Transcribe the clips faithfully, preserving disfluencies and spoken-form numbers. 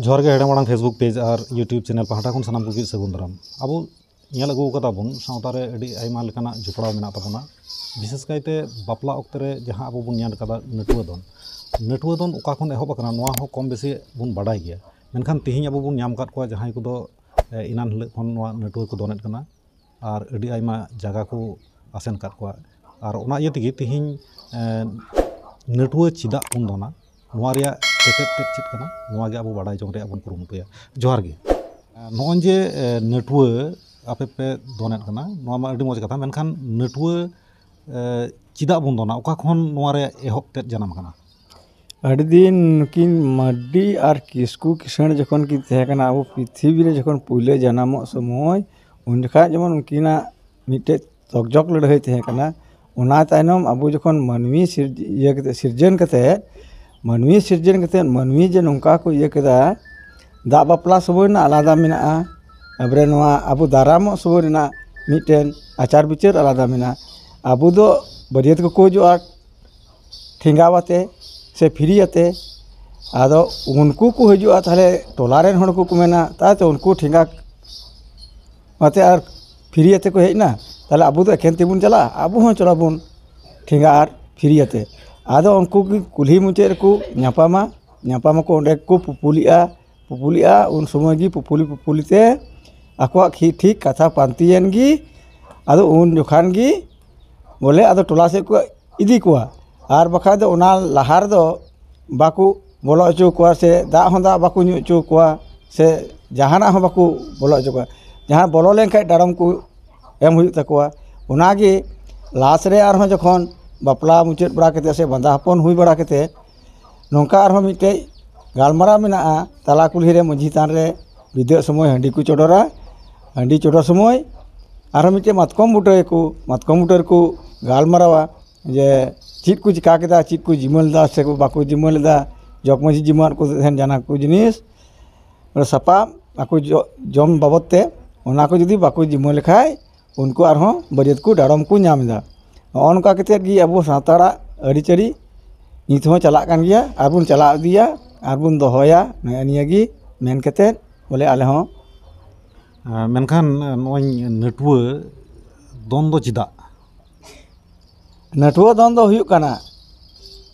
ᱡᱚᱦᱟᱨ ᱜᱮ ᱦᱮᱲᱮᱢ ᱟᱲᱟᱝ Facebook page ᱟᱨ YouTube channel ᱯᱟᱦᱴᱟ ᱠᱷᱚᱱ ᱥᱟᱱᱟᱢ ᱠᱚᱜᱮ ᱥᱟᱹᱜᱩᱱ ᱫᱟᱨᱟᱢ᱾ ᱟᱵᱚ ᱧᱮᱞ ᱟᱹᱜᱩ ᱟᱠᱟᱫᱟ ᱵᱚᱱ, ᱥᱟᱶᱛᱟ ᱨᱮ ᱟᱹᱰᱤ ᱟᱭᱢᱟ ᱞᱮᱠᱟᱱᱟᱜ ᱡᱚᱯᱲᱟᱣ ᱢᱮᱱᱟᱜ ᱛᱟᱵᱚᱱᱟ᱾ ᱵᱤᱥᱮᱥ ᱠᱟᱭᱛᱮ ᱵᱟᱯᱞᱟ ᱚᱠᱛᱮ ᱨᱮ ᱡᱟᱦᱟᱸ ᱟᱵᱚ ᱵᱚᱱ ᱧᱮᱞ ᱟᱠᱟᱫᱟ ᱱᱟᱹᱴᱩᱣᱟᱹ ᱫᱚᱱ, ᱱᱟᱹᱴᱩᱣᱟᱹ ᱫᱚᱱ ᱚᱠᱟ ᱠᱷᱚᱱ ᱮᱦᱚᱵ ᱟᱠᱟᱱᱟ, ᱱᱚᱣᱟ ᱦᱚᱸ ᱠᱚᱢ ᱵᱮᱥᱤ ᱵᱚᱱ ᱵᱟᱰᱟᱭ ᱜᱮᱭᱟ᱾ ᱢᱮᱱᱠᱷᱟᱱ ᱛᱮᱦᱮᱧ ᱟᱵᱚ ᱵᱚᱱ ᱧᱟᱢ ᱟᱠᱟᱫ ᱠᱚᱣᱟ ᱡᱟᱦᱟᱸᱭ ᱠᱚᱫᱚ, ᱮ, ᱮᱱᱟᱱ ᱦᱤᱞᱳᱜ ᱠᱷᱚᱱ ᱱᱚᱣᱟ ᱱᱟᱹᱴᱩᱣᱟᱹ ᱠᱚ ᱫᱚᱱᱮᱫ ᱠᱟᱱᱟ ᱟᱨ ᱟᱹᱰᱤ ᱟᱭᱢᱟ ᱡᱟᱭᱜᱟ ᱠᱚ ᱟᱥᱮᱱ ᱟᱠᱟᱫ ᱠᱚᱣᱟ᱾ ᱟᱨ ᱚᱱᱟ ᱤᱭᱟᱹ ᱛᱮᱜᱮ ᱛᱮᱦᱮᱧ, ᱮ, ᱱᱟᱹᱴᱩᱣᱟᱹ ᱪᱮᱫᱟᱜ ᱵᱚᱱ ᱫᱚᱱᱟ, ᱱᱚᱣᱟ ᱨᱮᱭᱟᱜ ᱛᱮᱛᱮᱫ ᱛᱮᱫ ᱪᱮᱫ ᱠᱟᱱᱟ, ᱱᱚᱣᱟ ᱜᱮ ᱟᱵᱚ ᱵᱟᱰᱟᱭ ᱡᱚᱝ ᱨᱮᱭᱟᱜ ᱵᱚᱱ ᱠᱩᱨᱩᱢᱩᱴᱩᱭᱟ᱾ ᱡᱚᱦᱟᱨ ᱜᱮ᱾ ᱱᱚᱜᱼᱚᱭ ᱡᱮ, ᱮ, ᱱᱟᱹᱴᱩᱣᱟᱹ ᱟᱯᱮ ᱯᱮ ᱫᱚᱱᱮᱫ ᱠᱟᱱᱟ, ᱱᱚᱣᱟ ᱢᱟ ᱟᱹᱰᱤ ᱢᱚᱡᱽ ᱠᱟᱛᱷᱟ, ᱢᱮᱱᱠᱷᱟᱱ ᱱᱟᱹᱴᱩᱣᱟᱹ, ᱮ, ᱪᱮᱫᱟᱜ ᱵᱚᱱ ᱫᱚᱱᱟ, ᱚᱠᱟ ᱠᱷᱚᱱ ᱱᱚᱣᱟ ᱨᱮᱭᱟᱜ ᱮᱦᱚᱵ ᱛᱮᱫ ᱡᱟᱱᱟᱢ ᱟᱠᱟᱱᱟ? ᱟᱹᱰᱤ ᱫᱤᱱ ᱱᱩᱠᱤᱱ ᱢᱟᱹᱨᱰᱤ ᱟᱨ ᱠᱤᱥᱠᱩ ᱠᱤᱥᱟᱹᱬ ᱡᱚᱠᱷᱚᱱ ᱠᱤᱱ ᱛᱟᱦᱮᱸ ᱠᱟᱱᱟ, ᱟᱵᱚ ᱯᱨᱤᱛᱷᱤᱵᱤ ᱨᱮ ᱡᱚᱠᱷᱚᱱ ᱯᱩᱭᱞᱟᱹ ᱡᱟᱱᱟᱢᱚᱜ ᱥᱚᱢᱚᱭ, ᱩᱱ ᱡᱚᱠᱷᱟᱡ ᱡᱮᱢᱚᱱ ᱩᱱᱠᱤᱱᱟᱜ ᱢᱤᱫᱴᱮᱡ ᱛᱚᱠᱡᱚᱠ ᱞᱟᱹᱲᱦᱟᱹᱭ ᱛᱟᱦᱮᱸ ᱠᱟᱱᱟ᱾ ᱚᱱᱟ ᱛᱟᱭᱱᱚᱢ ᱟᱵᱚ ᱡᱚᱠᱷᱚᱱ ᱢᱟᱹᱱᱢᱤ ᱥᱤᱨᱡ-, ᱤᱭᱟᱹ ᱠᱟᱛᱮ, ᱥᱤᱨᱡᱚᱱ ᱠᱟᱛᱮ, ᱢᱟᱹᱱᱢᱤ ᱥᱤᱨᱡᱚᱱ ᱠᱟᱛᱮ ᱢᱟᱹᱱᱢᱤ ᱡᱮ ᱱᱚᱝᱠᱟ ᱠᱚ ᱤᱭᱟᱹ ᱠᱮᱫᱟ, ᱫᱟᱜ ᱵᱟᱯᱞᱟ ᱥᱚᱢᱚᱭ ᱨᱮᱱᱟᱜ ᱟᱞᱟᱫᱟ ᱢᱮᱱᱟᱜᱼᱟ, ᱛᱟᱯᱚᱨᱮ ᱱᱚᱣᱟ ᱟᱵᱚ ᱫᱟᱨᱟᱢᱚᱜ ᱥᱚᱢᱚᱭ ᱨᱮᱱᱟᱜ ᱢᱤᱫᱴᱮᱱ ᱟᱪᱟᱨ ᱵᱤᱪᱟᱹᱨ ᱟᱞᱟᱫᱟ ᱢᱮᱱᱟᱜᱼᱟ᱾ ᱟᱵᱚ ᱫᱚ ᱵᱟᱹᱨᱭᱟᱹᱛ ᱠᱚᱠᱚ ᱦᱤᱡᱩᱜᱼᱟ ᱴᱷᱮᱸᱜᱟ ᱟᱛᱮ ᱥᱮ ᱯᱷᱤᱨᱤ ᱟᱛᱮ, ᱟᱫᱚ ᱩᱱᱠᱩ ᱠᱚ ᱦᱤᱡᱩᱜᱼᱟ, ᱛᱟᱦᱞᱮ ᱴᱚᱞᱟ ᱨᱮᱱ ᱦᱚᱲ ᱠᱚᱠᱚ ᱢᱮᱱᱟ, ᱛᱟᱭ ᱛᱚ ᱩᱱᱠᱩ ᱴᱷᱮᱸᱜᱟ ᱟᱛᱮ ᱟᱨ ᱯᱷᱤᱨᱤ ᱟᱛᱮ ᱠᱚ ᱦᱮᱡ ᱮᱱᱟ, ᱛᱟᱦᱞᱮ ᱟᱵᱚ ᱫᱚ ᱮᱠᱷᱮᱱ ᱛᱮᱵᱚᱱ ᱪᱟᱞᱟᱜᱼᱟ, ᱟᱵᱚ ᱦᱚᱸ ᱪᱟᱞᱟᱜ ᱵᱚᱱ ᱴᱷᱮᱸᱜᱟ ᱟᱨ ᱯᱷᱤᱨᱤ ᱟᱛᱮ᱾ ᱟᱫᱚ ᱩᱱᱠᱩ ᱜᱮ ᱠᱩᱞᱦᱤ ᱢᱩᱪᱟᱹᱫ ᱨᱮᱠᱚ ᱧᱟᱯᱟᱢᱟ, ᱧᱟᱯᱟᱢᱟᱠᱚ, ᱚᱸᱰᱮ ᱠᱚ ᱯᱩᱯᱩᱞᱤᱜᱼᱟ, ᱯᱩᱯᱩᱞᱤᱜᱼᱟ᱾ ᱩᱱ ᱥᱚᱢᱚᱭ ᱜᱮ ᱯᱩᱯᱩᱞᱤ ᱯᱩᱯᱩᱞᱤ ᱛᱮ ᱟᱠᱚᱣᱟᱜ ᱠᱷᱤ-, ᱴᱷᱤᱠ ᱠᱟᱛᱷᱟ ᱯᱟᱱᱛᱮᱭᱮᱱ ᱜᱮ, ᱟᱫᱚ ᱩᱱ ᱡᱚᱠᱷᱟᱱ ᱜᱮ ᱵᱚᱞᱮ ᱟᱫᱚ ᱴᱚᱞᱟ ᱥᱮᱫ ᱠᱚ ᱤᱫᱤ ᱠᱚᱣᱟ᱾ ᱟᱨ ᱵᱟᱠᱷᱟᱡ ᱫᱚ ᱚᱱᱟ ᱞᱟᱦᱟ ᱨᱮᱫᱚ ᱵᱟᱠᱚ ᱵᱚᱞᱚ ᱦᱚᱪᱚ ᱠᱚᱣᱟ, ᱥᱮ ᱫᱟᱜ ᱦᱚᱸ ᱫᱟᱜ ᱵᱟᱠᱚ ᱧᱩ ᱦᱚᱪᱚ ᱠᱚᱣᱟ, ᱥᱮ ᱡᱟᱦᱟᱱᱟᱜ ᱦᱚᱸ ᱵᱟᱠᱚ ᱵᱚᱞᱚ ᱦᱚᱪᱚ ᱠᱚᱣᱟ᱾ ᱡᱟᱦᱟᱸ ᱵᱚᱞᱚ ᱞᱮᱱᱠᱷᱟᱡ ᱰᱟᱲᱚᱢ ᱠᱚ ᱮᱢ ᱦᱩᱭᱩᱜ ᱛᱟᱠᱚᱣᱟ᱾ ᱚᱱᱟᱜᱮ ᱞᱟᱥ ᱨᱮ ᱟᱨᱦᱚᱸ ᱡᱚᱠᱷᱚᱱ ᱵᱟᱯᱞᱟ ᱢᱩᱪᱟᱹᱫ ᱵᱟᱲᱟ ᱠᱟᱛᱮ ᱥᱮ ᱵᱟᱸᱫᱟ ᱦᱚᱯᱚᱱ ᱦᱩᱭ ᱵᱟᱲᱟ ᱠᱟᱛᱮ, ᱱᱚᱝᱠᱟ ᱟᱨᱦᱚᱸ ᱢᱤᱫᱴᱮᱡ ᱜᱟᱞᱢᱟᱨᱟᱣ ᱢᱮᱱᱟᱜᱼᱟ, ᱛᱟᱞᱟ ᱠᱩᱞᱦᱤ ᱨᱮ ᱢᱟᱹᱡᱷᱤ ᱛᱷᱟᱱ ᱨᱮ ᱵᱤᱫᱟᱹᱜ ᱥᱚᱢᱚᱭ ᱦᱟᱺᱰᱤ ᱠᱚ ᱪᱚᱰᱚᱨᱟ᱾ ᱦᱟᱺᱰᱤ ᱪᱚᱰᱚᱨ ᱥᱚᱢᱚᱭ ᱟᱨᱦᱚᱸ ᱢᱤᱫᱴᱮᱡ ᱢᱟᱛᱠᱚᱢ ᱵᱩᱴᱟᱹ ᱨᱮᱠᱚ, ᱢᱟᱛᱠᱚᱢ ᱵᱩᱴᱟᱹ ᱨᱮᱠᱚ ᱜᱟᱞᱢᱟᱨᱟᱣᱟ ᱡᱮ ᱪᱮᱫ ᱠᱚ ᱪᱤᱠᱟ ᱠᱮᱫᱟ, ᱪᱮᱫ ᱠᱚ ᱡᱤᱢᱟᱹ ᱞᱮᱫᱟ ᱥᱮ ᱵᱟᱠᱚ ᱡᱤᱢᱟᱹ ᱞᱮᱫᱟ, ᱡᱚᱜᱽ ᱢᱟᱹᱡᱷᱤ ᱡᱤᱢᱟᱹ ᱟᱨ ᱠᱚ ᱛᱟᱦᱮᱱ ᱡᱟᱦᱟᱱᱟᱜ ᱠᱚ ᱡᱤᱱᱤᱥ, ᱥᱟᱯᱟᱵ ᱟᱠᱚ ᱡᱚ-, ᱡᱚᱢ ᱵᱟᱵᱚᱫ ᱛᱮ, ᱚᱱᱟ ᱠᱚ ᱡᱩᱫᱤ ᱵᱟᱠᱚ ᱡᱤᱢᱟᱹ ᱞᱮᱠᱷᱟᱡ, ᱩᱱᱠᱩ ᱟᱨᱦᱚᱸ ᱵᱟᱹᱨᱭᱟᱹᱛ ᱠᱚ ᱰᱟᱲᱚᱢ ᱠᱚ ᱧᱟᱢ ᱮᱫᱟ᱾ ᱱᱚᱜᱼᱚ ᱱᱚᱝᱠᱟ ᱠᱟᱛᱮᱫ ᱜᱮ ᱟᱵᱚ ᱥᱟᱱᱛᱟᱲᱟᱜ ᱟᱹᱨᱤᱪᱟᱹᱞᱤ ᱱᱤᱛ ᱦᱚᱸ ᱪᱟᱞᱟᱜ ᱠᱟᱱ ᱜᱮᱭᱟ ᱟᱨ ᱵᱚᱱ ᱪᱟᱞᱟᱣ ᱤᱫᱤᱭᱟ᱾ ᱟᱨ ᱵᱚᱱ ᱫᱚᱦᱚᱭᱟ᱾ ᱱᱮᱜᱼᱮ ᱱᱤᱭᱟᱹ ᱜᱮ ᱢᱮᱱ ᱠᱟᱛᱮᱫ ᱵᱚᱞᱮ ᱟᱞᱮ ᱦᱚᱸ᱾ ᱟᱨ ᱢᱮᱱᱠᱷᱟᱱ ᱱᱚᱜᱼᱚᱭ ᱱᱟᱹᱴᱩᱣᱟᱹ ᱫᱚᱱ ᱫᱚ ᱪᱮᱫᱟᱜ? ᱱᱟᱹᱴᱩᱣᱟᱹ ᱫᱚᱱ ᱫᱚ ᱦᱩᱭᱩᱜ ᱠᱟᱱᱟ,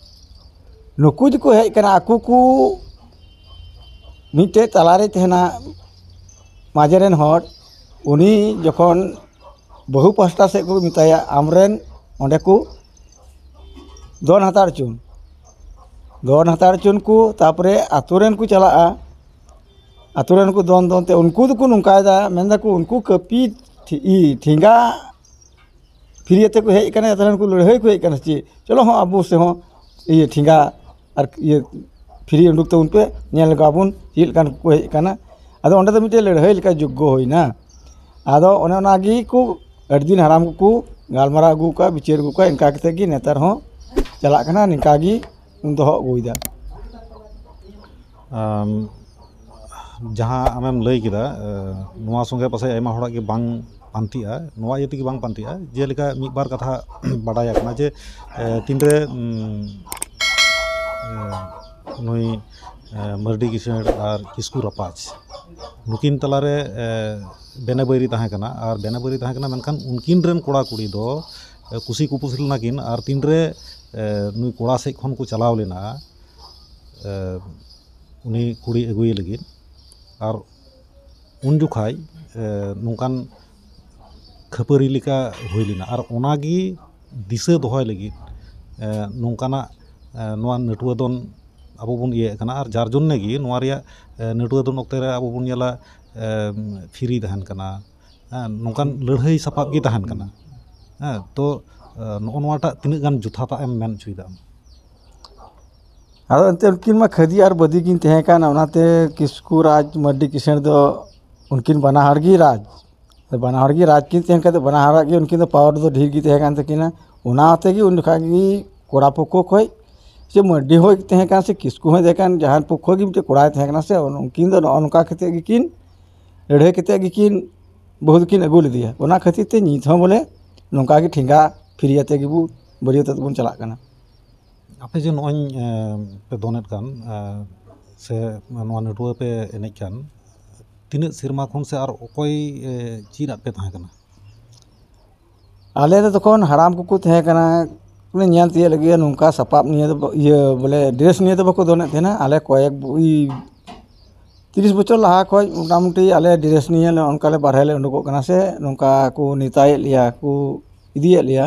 ᱱᱩᱠᱩ ᱡᱮᱠᱚ ᱦᱮᱡ ᱠᱟᱱᱟ, ᱟᱠᱚ ᱠᱚ ᱢᱤᱫᱴᱮᱡ ᱛᱟᱞᱟᱨᱮ ᱛᱟᱦᱮᱱᱟ ᱢᱟᱡᱷᱮ ᱨᱮᱱ ᱦᱚᱲ, ᱩᱱᱤ ᱡᱚᱠᱷᱚᱱ ᱵᱟᱹᱦᱩ ᱯᱟᱦᱴᱟ ᱥᱮᱫ ᱠᱚ ᱢᱮᱛᱟᱭᱟ, ᱟᱢᱨᱮᱱ ᱚᱸᱰᱮ ᱠᱚ ᱫᱚᱱ ᱦᱟᱛᱟᱲ ᱦᱚᱪᱚᱱ, ᱫᱚᱱ ᱦᱟᱛᱟᱲ ᱦᱚᱪᱚᱱ ᱠᱚ, ᱛᱟᱨᱯᱚᱨᱮ ᱟᱛᱳ ᱨᱮᱱ ᱠᱚ ᱪᱟᱞᱟᱜᱼᱟ, ᱟᱛᱳ ᱨᱮᱱ ᱠᱚ ᱫᱚᱱ ᱫᱚᱱ ᱛᱮ ᱩᱱᱠᱩ ᱫᱚᱠᱚ ᱱᱚᱝᱠᱟᱭᱮᱫᱟ, ᱢᱮᱱᱫᱟᱠᱚ ᱩᱱᱠᱩ ᱠᱟᱹᱯᱤ ᱴᱷᱤ-, ᱤ, ᱴᱷᱮᱸᱜᱟ ᱯᱷᱤᱨᱤᱭᱟᱹ ᱛᱮᱠᱚ ᱦᱮᱡ ᱟᱠᱟᱱᱟ, ᱛᱟᱦᱞᱮ ᱩᱱᱠᱩ ᱞᱟᱹᱲᱦᱟᱹᱭ ᱠᱚ ᱦᱮᱡ ᱟᱠᱟᱱᱟ ᱥᱮ ᱪᱮᱫ? ᱪᱚᱞᱚ ᱦᱚᱸ ᱟᱵᱚ ᱥᱮᱫ ᱦᱚᱸ ᱤᱭᱟᱹ ᱴᱷᱮᱸᱜᱟ ᱟᱨ ᱤᱭᱟᱹ ᱯᱷᱤᱨᱤ ᱩᱰᱩᱠ ᱛᱟᱵᱚᱱ ᱯᱮ, ᱧᱮᱞ ᱞᱮᱜᱟ ᱵᱚᱱ ᱪᱮᱫ ᱞᱮᱠᱟᱱ ᱠᱚᱠᱚ ᱦᱮᱡ ᱟᱠᱟᱱᱟ᱾ ᱟᱫᱚ ᱚᱸᱰᱮ ᱫᱚ ᱢᱤᱫᱴᱮᱡ ᱞᱟᱹᱲᱦᱟᱹᱭ ᱞᱮᱠᱟ ᱡᱳᱜᱽᱜᱚ ᱦᱩᱭᱱᱟ᱾ ᱟᱫᱚ ᱚᱱᱮ ᱚᱱᱟ ᱜᱮ ᱠᱚ ᱟᱹᱰᱤ ᱫᱤᱱ ᱦᱟᱲᱟᱢ ᱠᱚᱠᱚ ᱜᱟᱞᱢᱟᱨᱟᱣ ᱟᱹᱜᱩ ᱟᱠᱟᱫ, ᱵᱤᱪᱟᱹᱨ ᱟᱹᱜᱩ ᱟᱠᱟᱫ, ᱤᱱᱠᱟ ᱠᱟᱛᱮ ᱜᱮ ᱱᱮᱛᱟᱨ ᱦᱚᱸ ᱪᱟᱞᱟᱜ ᱠᱟᱱᱟ, ᱱᱤᱝᱠᱟ ᱜᱮ ᱵᱚᱱ ᱫᱚᱦᱚ ᱟᱹᱜᱩᱭᱮᱫᱟ᱾ ᱟᱢ, ᱡᱟᱦᱟᱸ ᱟᱢᱮᱢ ᱞᱟᱹᱭ ᱠᱮᱫᱟ, ᱮ, ᱱᱚᱣᱟ ᱥᱚᱸᱜᱮ ᱯᱟᱥᱮᱡ ᱟᱭᱢᱟ ᱦᱚᱲᱟᱜ ᱜᱮ ᱵᱟᱝ ᱯᱟᱱᱛᱤᱜᱼᱟ, ᱱᱚᱣᱟ ᱤᱭᱟᱹ ᱛᱮᱜᱮ ᱵᱟᱝ ᱯᱟᱱᱛᱤᱜᱼᱟ᱾ ᱡᱮᱞᱮᱠᱟ ᱢᱤᱫ ᱵᱟᱨ ᱠᱟᱛᱷᱟ ᱵᱟᱰᱟᱭ ᱟᱠᱟᱱᱟ ᱡᱮ, ᱮ, ᱛᱤᱱᱨᱮ, ᱩᱢ, ᱮ, ᱱᱩᱭ, ᱮ, ᱢᱟᱹᱨᱰᱤ ᱠᱤᱥᱟᱹᱬ ᱟᱨ ᱠᱤᱥᱠᱩ ᱨᱟᱯᱟᱡᱽ ᱱᱩᱠᱤᱱ ᱛᱟᱞᱟᱨᱮ, ᱮ, ᱵᱮᱱᱮ ᱵᱟᱹᱭᱨᱤ ᱛᱟᱦᱮᱸ ᱠᱟᱱᱟ, ᱟᱨ ᱵᱮᱱᱮ ᱵᱟᱹᱭᱨᱤ ᱛᱟᱦᱮᱸ ᱠᱟᱱᱟ, ᱢᱮᱱᱠᱷᱟᱱ ᱩᱱᱠᱤᱱ ᱨᱮᱱ ᱠᱚᱲᱟ ᱠᱩᱲᱤ ᱫᱚ, ᱮ, ᱠᱩᱥᱤ ᱠᱩᱯᱩᱥᱤ ᱞᱮᱱᱟ ᱠᱤᱱ, ᱟᱨ ᱛᱤᱱᱨᱮ, ᱮ, ᱱᱩᱭ ᱠᱚᱲᱟ ᱥᱮᱫ ᱠᱷᱚᱱ ᱠᱚ ᱪᱟᱞᱟᱣ ᱞᱮᱱᱟ, ᱮ, ᱩᱱᱤ ᱠᱩᱲᱤ ᱟᱹᱜᱩᱭᱮ ᱞᱟᱹᱜᱤᱫ, ᱟᱨ ᱩᱱ ᱡᱚᱠᱷᱟᱡ, ᱮ, ᱱᱚᱝᱠᱟᱱ ᱠᱷᱟᱹᱯᱟᱹᱨᱤ ᱞᱮᱠᱟ ᱦᱩᱭ ᱞᱮᱱᱟ, ᱟᱨ ᱚᱱᱟᱜᱮ ᱫᱤᱥᱟᱹ ᱫᱚᱦᱚᱭ ᱞᱟᱹᱜᱤᱫ, ᱮ, ᱱᱚᱝᱠᱟᱱᱟᱜ, ᱮ, ᱱᱚᱣᱟ ᱱᱟᱹᱴᱩᱣᱟᱹ ᱫᱚᱱ ᱟᱵᱚ ᱵᱚᱱ ᱤᱭᱟᱹᱭᱮᱫ ᱠᱟᱱᱟ᱾ ᱟᱨ ᱡᱟᱨ ᱡᱚᱱᱱᱮ ᱜᱮ ᱱᱚᱣᱟ ᱨᱮᱭᱟᱜ, ᱮ, ᱱᱟᱹᱴᱩᱣᱟᱹ ᱫᱚᱱ ᱚᱠᱛᱮ ᱨᱮ ᱟᱵᱚ ᱵᱚᱱ ᱧᱮᱞᱟ, ᱮ, ᱯᱷᱤᱨᱤ ᱛᱟᱦᱮᱱ ᱠᱟᱱᱟ, ᱦᱮᱸ, ᱱᱚᱝᱠᱟᱱ ᱞᱟᱹᱲᱦᱟᱹᱭ ᱥᱟᱯᱟᱵ ᱜᱮ ᱛᱟᱦᱮᱱ ᱠᱟᱱᱟ᱾ ᱦᱮᱸ, ᱛᱚ, ᱮ, ᱱᱚᱜᱼᱚ ᱱᱚᱣᱟᱴᱟᱜ ᱛᱤᱱᱟᱹᱜ ᱜᱟᱱ ᱡᱚᱛᱷᱟᱛᱟᱜ ᱮᱢ ᱢᱮᱱ ᱦᱚᱪᱚᱭᱮᱫᱟ ᱟᱢ? ᱟᱫᱚ ᱮᱱᱛᱮᱫ ᱩᱱᱠᱤᱱ ᱢᱟ ᱠᱷᱟᱹᱫᱤ ᱟᱨ ᱵᱟᱹᱫᱤ ᱠᱤᱱ ᱛᱟᱦᱮᱸ ᱠᱟᱱᱟ, ᱚᱱᱟᱛᱮ ᱠᱤᱥᱠᱩ ᱨᱟᱡᱽ, ᱢᱟᱹᱨᱰᱤ ᱠᱤᱥᱟᱹᱬ ᱫᱚ ᱩᱱᱠᱤᱱ ᱵᱟᱱᱟ ᱦᱚᱲ ᱜᱮ ᱨᱟᱡᱽ, ᱵᱟᱱᱟ ᱦᱚᱲ ᱜᱮ ᱨᱟᱡᱽ ᱠᱤᱱ ᱛᱟᱦᱮᱸ ᱠᱟᱱ ᱛᱮ ᱵᱟᱱᱟ ᱦᱚᱲᱟᱜ ᱜᱮ ᱩᱱᱠᱤᱱ ᱫᱚ ᱯᱟᱣᱟᱨ ᱫᱚ ᱰᱷᱮᱨ ᱜᱮ ᱛᱟᱦᱮᱸ ᱠᱟᱱ ᱛᱟᱹᱠᱤᱱᱟ᱾ ᱚᱱᱟ ᱛᱮᱜᱮ ᱩᱱ ᱡᱚᱠᱷᱟᱡ ᱜᱮ ᱠᱚᱲᱟ ᱯᱚᱠᱠᱷᱚ ᱠᱷᱚᱡ ᱥᱮ ᱢᱟᱹᱨᱰᱤ ᱦᱚᱸᱭ ᱛᱟᱦᱮᱸ ᱠᱟᱱ ᱥᱮ ᱠᱤᱥᱠᱩ ᱦᱚᱸᱭ ᱛᱟᱦᱮᱸ ᱠᱟᱱ, ᱡᱟᱦᱟᱸ ᱯᱚᱠᱠᱷᱚ ᱜᱮ ᱢᱤᱫᱴᱮᱡ ᱠᱚᱲᱟᱭ ᱛᱟᱦᱮᱸ ᱠᱟᱱᱟ ᱥᱮ, ᱩᱱᱠᱤᱱ ᱫᱚ ᱱᱚᱜᱼᱚ ᱱᱚᱝᱠᱟ ᱠᱟᱛᱮᱫ ᱜᱮᱠᱤᱱ ᱞᱟᱹᱲᱦᱟᱹᱭ ᱠᱟᱛᱮᱫ ᱜᱮᱠᱤᱱ ᱵᱟᱹᱦᱩ ᱫᱚᱠᱤᱱ ᱟᱹᱜᱩ ᱞᱮᱫᱮᱭᱟ᱾ ᱚᱱᱟ ᱠᱷᱟᱹᱛᱤᱨ ᱛᱮ ᱱᱤᱛ ᱦᱚᱸ ᱵᱚᱞᱮ ᱱᱚᱝᱠᱟ ᱜᱮ ᱴᱷᱮᱸᱜᱟ ᱯᱷᱤᱨᱤᱭᱟᱹ ᱛᱮᱜᱮ ᱵᱚ ᱵᱟᱹᱨᱭᱟᱹᱛ ᱟᱛᱮᱫ ᱵᱚᱱ ᱪᱟᱞᱟᱜ ᱠᱟᱱᱟ᱾ ᱟᱯᱮ ᱡᱮ ᱱᱚᱜᱼᱚᱭ, ᱮ, ᱯᱮ ᱫᱚᱱᱮᱫ ᱠᱟᱱ, ᱮ, ᱥᱮ ᱱᱚᱣᱟ ᱱᱟᱹᱴᱩᱣᱟᱹ ᱯᱮ ᱮᱱᱮᱡ ᱠᱟᱱ, ᱛᱤᱱᱟᱹᱜ ᱥᱮᱨᱢᱟ ᱠᱷᱚᱱ ᱥᱮ ᱟᱨ ᱚᱠᱚᱭ ᱮ, ᱪᱮᱫ ᱟᱫ ᱯᱮ ᱛᱟᱦᱮᱸ ᱠᱟᱱᱟ? ᱟᱞᱮ ᱫᱚ ᱛᱚᱠᱷᱚᱱ ᱦᱟᱲᱟᱢ ᱠᱚᱠᱚ ᱛᱟᱦᱮᱸ ᱠᱟᱱᱟ, ᱩᱱᱤ ᱧᱮᱞ ᱛᱤᱭᱳᱜ ᱞᱟᱹᱜᱤᱫ ᱱᱚᱝᱠᱟ ᱥᱟᱯᱟᱵ ᱱᱤᱭᱮ ᱫᱚ ᱵᱟ-, ᱤᱭᱟᱹ ᱵᱚᱞᱮ ᱰᱨᱮᱥ ᱱᱤᱭᱮ ᱫᱚ ᱵᱟᱠᱚ ᱫᱚᱱᱮᱫ ᱛᱟᱦᱮᱱᱟ᱾ ᱟᱞᱮ ᱠᱚᱭᱮᱠ ᱵᱚ-, ᱤ-, ᱛᱤᱨᱤᱥ ᱵᱚᱪᱷᱚᱨ ᱞᱟᱦᱟ ᱠᱷᱚᱱ ᱢᱚᱴᱟᱢᱩᱴᱤ ᱟᱞᱮ ᱰᱨᱮᱥ ᱱᱤᱭᱮ ᱞᱮ ᱚᱱᱠᱟ ᱞᱮ ᱵᱟᱨᱦᱮ ᱞᱮ ᱩᱰᱩᱠᱚᱜ ᱠᱟᱱᱟ ᱥᱮ ᱱᱚᱝᱠᱟ ᱠᱚ ᱱᱮᱛᱟᱭᱮᱫ ᱞᱮᱭᱟ, ᱠᱚ ᱤᱫᱤᱭᱮᱫ ᱞᱮᱭᱟ᱾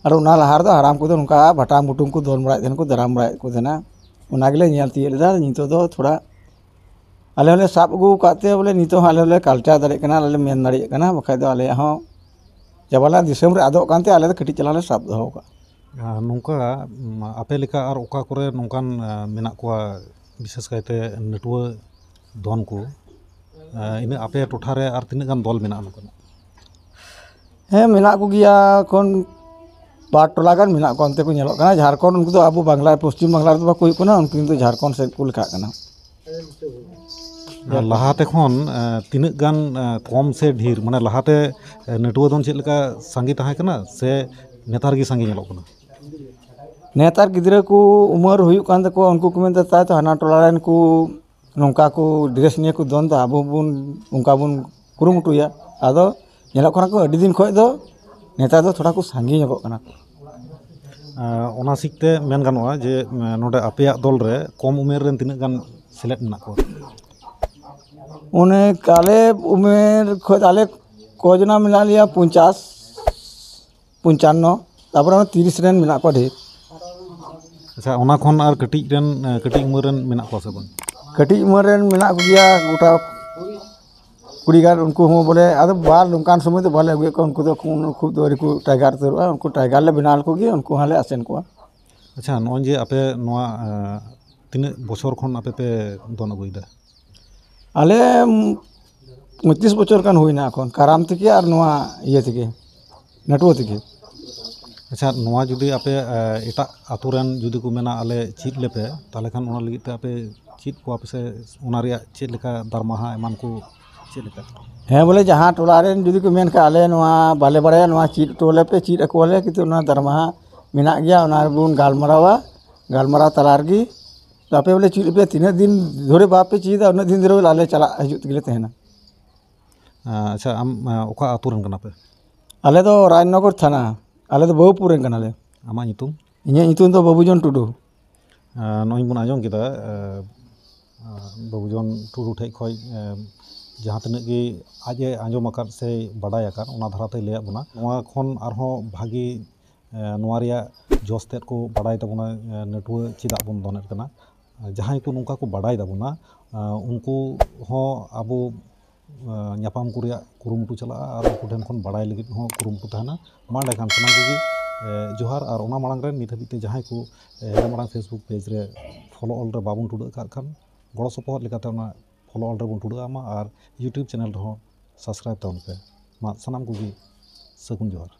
ᱟᱨ ᱚᱱᱟ ᱞᱟᱦᱟ ᱨᱮᱫᱚ ᱦᱟᱲᱟᱢ ᱠᱚᱫᱚ ᱱᱚᱝᱠᱟ ᱵᱷᱟᱴᱟᱢ ᱵᱷᱩᱴᱩᱢ ᱠᱚ ᱫᱚᱱ ᱵᱟᱲᱟᱭᱮᱫ ᱛᱟᱦᱮᱱᱟ, ᱠᱚ ᱫᱟᱨᱟᱢ ᱵᱟᱲᱟᱭᱮᱫ ᱠᱚ ᱛᱟᱦᱮᱱᱟ᱾ ᱚᱱᱟ ᱜᱮᱞᱮ ᱧᱮᱞ ᱛᱤᱭᱳᱜ ᱞᱮᱫᱟ᱾ ᱱᱤᱛᱚᱜ ᱫᱚ ᱛᱷᱚᱲᱟ ᱟᱞᱮ ᱦᱚᱸᱞᱮ ᱥᱟᱵ ᱟᱹᱜᱩ ᱟᱠᱟᱫ ᱛᱮ ᱵᱚᱞᱮ ᱱᱤᱛᱚᱜ ᱦᱚᱸ ᱟᱞᱮ ᱦᱚᱸᱞᱮ ᱠᱟᱞᱪᱟᱨ ᱫᱟᱲᱮᱭᱟᱜ ᱠᱟᱱᱟ, ᱟᱞᱮ ᱞᱮ ᱢᱮᱱ ᱫᱟᱲᱮᱭᱟᱜ ᱠᱟᱱᱟ᱾ ᱵᱟᱠᱷᱟᱡ ᱫᱚ ᱟᱞᱮᱭᱟᱜ ᱦᱚᱸ ᱪᱟᱵᱟ ᱞᱮᱱᱟ, ᱫᱤᱥᱚᱢ ᱨᱮ ᱟᱫᱚᱜ ᱠᱟᱱᱛᱮ ᱟᱞᱮ ᱫᱚ ᱠᱟᱹᱴᱤᱡ ᱪᱟᱞᱟᱝ ᱞᱮ ᱥᱟᱵ ᱫᱚᱦᱚ ᱟᱠᱟᱫᱼᱟ᱾ ᱟᱨ ᱱᱚᱝᱠᱟ, ᱩᱢ, ᱟᱯᱮ ᱞᱮᱠᱟ ᱟᱨ ᱚᱠᱟ ᱠᱚᱨᱮ ᱱᱚᱝᱠᱟᱱ, ᱟ, ᱢᱮᱱᱟᱜ ᱠᱚᱣᱟ, ᱵᱤᱥᱮᱥ ᱠᱟᱭᱛᱮ ᱱᱟᱹᱴᱩᱣᱟᱹ ᱫᱚᱱ ᱠᱚ? ᱟ, ᱤᱱᱟᱹ ᱟᱯᱮ ᱴᱚᱴᱷᱟ ᱨᱮ ᱟᱨ ᱛᱤᱱᱟᱹᱜ ᱜᱟᱱ ᱫᱚᱞ ᱢᱮᱱᱟᱜᱼᱟ ᱱᱚᱝᱠᱟᱱᱟᱜ? ᱦᱮᱸ, ᱢᱮᱱᱟᱜ ᱠᱚᱜᱮᱭᱟ, ᱮᱠᱷᱚᱱ ᱵᱟᱨ ᱴᱚᱞᱟ ᱜᱟᱱ ᱢᱮᱱᱟᱜ ᱠᱚᱣᱟ, ᱚᱱᱛᱮ ᱠᱚ ᱧᱮᱞᱚᱜ ᱠᱟᱱᱟ᱾ ᱡᱷᱟᱲᱠᱷᱚᱸᱰ, ᱩᱱᱠᱩ ᱫᱚ ᱟᱵᱚ ᱵᱟᱝᱞᱟ, ᱯᱚᱥᱪᱤᱢ ᱵᱟᱝᱞᱟ ᱨᱮᱫᱚ ᱵᱟᱠᱚ ᱦᱩᱭᱩᱜ ᱠᱟᱱᱟ, ᱩᱱᱠᱩ ᱫᱚ ᱡᱷᱟᱲᱠᱷᱚᱸᱰ ᱥᱮᱫ ᱠᱚ ᱞᱮᱠᱷᱟᱜ ᱠᱟᱱᱟ᱾ ᱟᱨ ᱞᱟᱦᱟᱛᱮ ᱠᱷᱚᱱ, ᱮ, ᱛᱤᱱᱟᱹᱜ ᱜᱟᱱ, ᱮ, ᱠᱚᱢ ᱥᱮ ᱰᱷᱮᱨ, ᱢᱟᱱᱮ ᱞᱟᱦᱟᱛᱮ, ᱮ, ᱱᱟᱹᱴᱩᱣᱟᱹ ᱫᱚᱱ ᱪᱮᱫ ᱞᱮᱠᱟ ᱥᱟᱸᱜᱮ ᱛᱟᱦᱮᱸ ᱠᱟᱱᱟ ᱥᱮ ᱱᱮᱛᱟᱨ ᱜᱮ ᱥᱟᱸᱜᱮ ᱧᱮᱞᱚᱜ ᱠᱟᱱᱟ? ᱱᱮᱛᱟᱨ ᱜᱤᱫᱽᱨᱟᱹ ᱠᱚ ᱩᱢᱮᱨ ᱦᱩᱭᱩᱜ ᱠᱟᱱ ᱛᱟᱠᱚᱣᱟ, ᱩᱱᱠᱩ ᱠᱚ ᱢᱮᱱᱫᱟ, "ᱛᱟᱭ ᱛᱚ ᱦᱟᱱᱟ ᱴᱚᱞᱟ ᱨᱮᱱ ᱠᱚ ᱱᱚᱝᱠᱟ ᱠᱚ ᱰᱨᱮᱥ ᱱᱤᱭᱮ ᱠᱚ ᱫᱚᱱ ᱫᱟ, ᱟᱵᱚ ᱵᱚᱱ ᱚᱱᱠᱟ ᱵᱚᱱ ᱠᱩᱨᱩᱢᱩᱴᱩᱭᱟ᱾" ᱟᱫᱚ ᱧᱮᱞᱚᱜ ᱠᱟᱱᱟ ᱠᱚ ᱟᱹᱰᱤ ᱫᱤᱱ ᱠᱷᱚᱱ ᱫᱚ ᱱᱮᱛᱟᱨ ᱫᱚ ᱛᱷᱚᱲᱟ ᱠᱚ ᱥᱟᱸᱜᱮ ᱧᱚᱜᱚᱜ ᱠᱟᱱᱟ ᱠᱚ᱾ ᱟᱨ ᱚᱱᱟ ᱥᱤᱠ ᱛᱮ ᱢᱮᱱ ᱜᱟᱱᱚᱜᱼᱟ ᱡᱮ, ᱮᱸ, ᱱᱚᱰᱮ ᱟᱯᱮᱭᱟᱜ ᱫᱚᱞ ᱨᱮ ᱠᱚᱢ ᱩᱢᱮᱨ ᱨᱮᱱ ᱛᱤᱱᱟᱹᱜ ᱜᱟᱱ ᱥᱮᱞᱮᱫ ᱢᱮᱱᱟᱜ ᱠᱚᱣᱟ? ᱚᱱᱮ ᱟᱞᱮ ᱩᱢᱮᱨ ᱠᱷᱚᱱ ᱟᱞᱮ ᱠᱚᱡᱚᱱᱟ ᱢᱮᱱᱟᱜ ᱞᱮᱭᱟ ᱯᱚᱧᱪᱟᱥ, ᱯᱚᱧᱪᱟᱱᱱᱚ, ᱛᱟᱨᱯᱚᱨᱮ ᱚᱱᱟ ᱛᱤᱨᱤᱥ ᱨᱮᱱ ᱢᱮᱱᱟᱜ ᱠᱚᱣᱟ ᱰᱷᱮᱨ᱾ ᱟᱪᱪᱷᱟ, ᱚᱱᱟ ᱠᱷᱚᱱ ᱟᱨ ᱠᱟᱹᱴᱤᱡ ᱨᱮᱱ, ᱮᱸ, ᱠᱟᱹᱴᱤᱡ ᱩᱢᱮᱨ ᱨᱮᱱ ᱢᱮᱱᱟᱜ ᱠᱚᱣᱟ ᱥᱮ ᱵᱟᱝ? ᱠᱟᱹᱴᱤᱡ ᱩᱢᱮᱨ ᱨᱮᱱ ᱢᱮᱱᱟᱜ ᱠᱚᱜᱮᱭᱟ ᱜᱚᱴᱟ ᱠᱩᱲᱤ ᱜᱟᱱ, ᱩᱱᱠᱩ ᱦᱚᱸ ᱵᱚᱞᱮ ᱟᱫᱚ ᱵᱟᱨ ᱱᱚᱝᱠᱟᱱ ᱥᱚᱢᱚᱭ ᱫᱚ ᱵᱟᱞᱮ ᱟᱹᱜᱩᱭᱮᱫ ᱠᱚᱣᱟ, ᱩᱱᱠᱩ ᱫᱚ ᱠᱷᱩᱵ, ᱠᱷᱩᱵ ᱫᱚ ᱟᱹᱣᱨᱤ ᱠᱚ ᱴᱟᱭᱜᱟᱨ ᱩᱛᱟᱹᱨᱚᱜᱼᱟ, ᱩᱱᱠᱩ ᱴᱟᱭᱜᱟᱨ ᱞᱮ ᱵᱮᱱᱟᱣ ᱞᱮᱠᱚ ᱜᱮ, ᱩᱱᱠᱩ ᱦᱚᱸᱞᱮ ᱟᱥᱮᱱ ᱠᱚᱣᱟ᱾ ᱟᱪᱪᱷᱟ, ᱱᱚᱜᱼᱚᱭ ᱡᱮ ᱟᱯᱮ ᱱᱚᱣᱟ, ᱮᱸ, ᱛᱤᱱᱟᱹᱜ ᱵᱚᱪᱷᱚᱨ ᱠᱷᱚᱱ ᱟᱯᱮ ᱯᱮ ᱫᱚᱱ ᱟᱹᱜᱩᱭᱮᱫᱟ? ᱟᱞᱮ ᱯᱚᱸᱭᱛᱨᱤᱥ ᱵᱚᱪᱷᱚᱨ ᱜᱟᱱ ᱦᱩᱭᱱᱟ ᱮᱠᱷᱚᱱ, ᱠᱟᱨᱟᱢ ᱛᱮᱜᱮ ᱟᱨ ᱱᱚᱣᱟ ᱤᱭᱟᱹ ᱛᱮᱜᱮ, ᱱᱟᱹᱴᱩᱣᱟᱹ ᱛᱮᱜᱮ᱾ ᱟᱪᱪᱷᱟ, ᱱᱚᱣᱟ ᱡᱩᱫᱤ ᱟᱯᱮ, ᱮ, ᱮᱴᱟᱜ ᱟᱛᱳ ᱨᱮᱱ ᱡᱩᱫᱤ ᱠᱚ ᱢᱮᱱᱟ, "ᱟᱞᱮ ᱪᱮᱫ ᱞᱮᱯᱮ", ᱛᱟᱦᱚᱞᱮ ᱠᱷᱟᱱ ᱚᱱᱟ ᱞᱟᱹᱜᱤᱫ ᱛᱮ ᱟᱯᱮ ᱪᱮᱫ ᱠᱚᱣᱟ ᱯᱮ ᱥᱮ ᱚᱱᱟ ᱨᱮᱭᱟᱜ ᱪᱮᱫ ᱞᱮᱠᱟ ᱫᱟᱨᱢᱟᱦᱟ ᱮᱢᱟᱱ ᱠᱚ ᱪᱮᱫ ᱞᱮᱠᱟ? ᱦᱮᱸ, ᱵᱚᱞᱮ ᱡᱟᱦᱟᱸ ᱴᱚᱞᱟ ᱨᱮᱱ ᱡᱩᱫᱤ ᱠᱚ ᱢᱮᱱ ᱠᱷᱟᱱ, "ᱟᱞᱮ ᱱᱚᱣᱟ ᱵᱟᱞᱮ ᱵᱟᱲᱟᱭᱟ, ᱱᱚᱣᱟ ᱪᱮᱫ ᱦᱚᱴᱚ ᱟᱞᱮ ᱯᱮ, ᱪᱮᱫ ᱟᱠᱚᱣᱟᱞᱮ", ᱠᱤᱱᱛᱩ ᱚᱱᱟ ᱫᱟᱨᱢᱟᱦᱟ ᱢᱮᱱᱟᱜ ᱜᱮᱭᱟ, ᱚᱱᱟ ᱨᱮᱵᱚᱱ ᱜᱟᱞᱢᱟᱨᱟᱣᱟ᱾ ᱜᱟᱞᱢᱟᱨᱟᱣ ᱛᱟᱞᱟ ᱨᱮᱜᱮ ᱟᱯᱮ ᱵᱚᱞᱮ ᱪᱮᱫ ᱯᱮ, ᱛᱤᱱᱟᱹᱜ ᱫᱤᱱ ᱫᱷᱚᱨᱮ ᱵᱟᱯᱮ ᱪᱮᱫᱟ, ᱩᱱᱟᱹᱜ ᱫᱤᱱ ᱫᱷᱚᱨᱮ ᱵᱚᱞᱮ ᱟᱞᱮ ᱪᱟᱞᱟᱜ ᱦᱤᱡᱩᱜ ᱛᱮᱜᱮ ᱞᱮ ᱛᱟᱦᱮᱱᱟ᱾ ᱟᱪᱪᱷᱟ, ᱟᱢ, ᱚᱠᱟ ᱟᱹᱛᱩ ᱨᱮᱱ ᱠᱟᱱᱟ ᱯᱮ? ᱟᱞᱮ ᱫᱚ ᱨᱟᱡᱽᱱᱚᱜᱚᱨ ᱛᱷᱟᱱᱟ, ᱟᱞᱮ ᱫᱚ ᱵᱟᱹᱦᱩᱯᱩᱨ ᱨᱮᱱ ᱠᱟᱱᱟᱞᱮ᱾ ᱟᱢᱟᱜ ᱧᱩᱛᱩᱢ? ᱤᱧᱟᱹᱜ ᱧᱩᱛᱩᱢ ᱫᱚ ᱵᱟᱹᱵᱩᱡᱚᱱ ᱴᱩᱰᱩ᱾ ᱱᱚᱜᱼᱚᱭ ᱵᱚᱱ ᱟᱸᱡᱚᱢ ᱠᱮᱫᱟ, ᱵᱟᱹᱵᱩᱡᱚᱱ ᱴᱩᱰᱩ ᱴᱷᱮᱡ ᱠᱷᱚᱡ, ᱡᱟᱦᱟᱸ ᱛᱤᱱᱟᱹᱜ ᱜᱮ ᱟᱡ ᱮ ᱟᱸᱡᱚᱢ ᱟᱠᱟᱫ ᱥᱮ ᱵᱟᱰᱟᱭ ᱟᱠᱟᱫ, ᱚᱱᱟ ᱫᱷᱟᱨᱟᱛᱮᱭ ᱞᱟᱹᱭᱟᱫ ᱵᱚᱱᱟ᱾ ᱱᱚᱣᱟ ᱠᱷᱚᱱ ᱟᱨᱦᱚᱸ ᱵᱷᱟᱜᱮ, ᱱᱚᱣᱟ ᱨᱮᱭᱟᱜ ᱡᱚᱥ ᱛᱮᱫ ᱠᱚ ᱵᱟᱰᱟᱭ ᱛᱟᱵᱚᱱᱟ, ᱱᱟᱹᱴᱩᱣᱟᱹ ᱪᱮᱫᱟᱜ ᱵᱚᱱ ᱫᱚᱱᱮᱫ ᱠᱟᱱᱟ᱾ ᱡᱟᱦᱟᱸᱭ ᱠᱚ ᱱᱚᱝᱠᱟ ᱠᱚ ᱵᱟᱰᱟᱭ ᱛᱟᱵᱚᱱᱟ, ᱩᱱᱠᱩ ᱦᱚᱸ ᱟᱵᱚ ᱧᱟᱯᱟᱢ ᱠᱚ ᱨᱮᱭᱟᱜ ᱠᱩᱨᱩᱢᱩᱴᱩ ᱪᱟᱞᱟᱜᱼᱟ ᱟᱨ ᱩᱱᱠᱩ ᱴᱷᱮᱱ ᱠᱷᱚᱱ ᱵᱟᱲᱟᱭ ᱞᱟᱹᱜᱤᱫ ᱦᱚᱸ ᱠᱩᱨᱩᱢᱩᱴᱩ ᱛᱟᱦᱮᱱᱟ᱾ ᱢᱟ ᱮᱸᱰᱮᱠᱷᱟᱱ ᱥᱟᱱᱟᱢ ᱠᱚᱜᱮ, ᱮ, ᱡᱚᱦᱟᱨ᱾ ᱟᱨ ᱚᱱᱟ ᱢᱟᱲᱟᱝ ᱨᱮ ᱱᱤᱛ ᱦᱟᱹᱵᱤᱡ ᱛᱮ ᱡᱟᱦᱟᱸᱭ ᱠᱚ, ᱮ, ᱦᱮᱲᱮ ᱢᱟᱲᱟᱝ Facebook page ᱨᱮ follow all ᱨᱮ ᱵᱟᱵᱚᱱ ᱴᱩᱰᱟᱹᱜ ᱟᱠᱟᱫ ᱠᱷᱟᱱ, ᱜᱚᱲᱚ ᱥᱚᱯᱚᱦᱚᱫ ᱞᱮᱠᱟᱛᱮ ᱚᱱᱟ follow all ᱨᱮᱵᱚᱱ ᱴᱩᱰᱟᱹᱜ ᱢᱟ ᱟᱨ YouTube channel ᱨᱮᱦᱚᱸ subscribe ᱛᱟᱵᱚᱱ ᱯᱮ᱾ ᱢᱟ ᱥᱟᱱᱟᱢ ᱠᱚᱜᱮ ᱥᱟᱹᱜᱩᱱ ᱡᱚᱦᱟᱨ᱾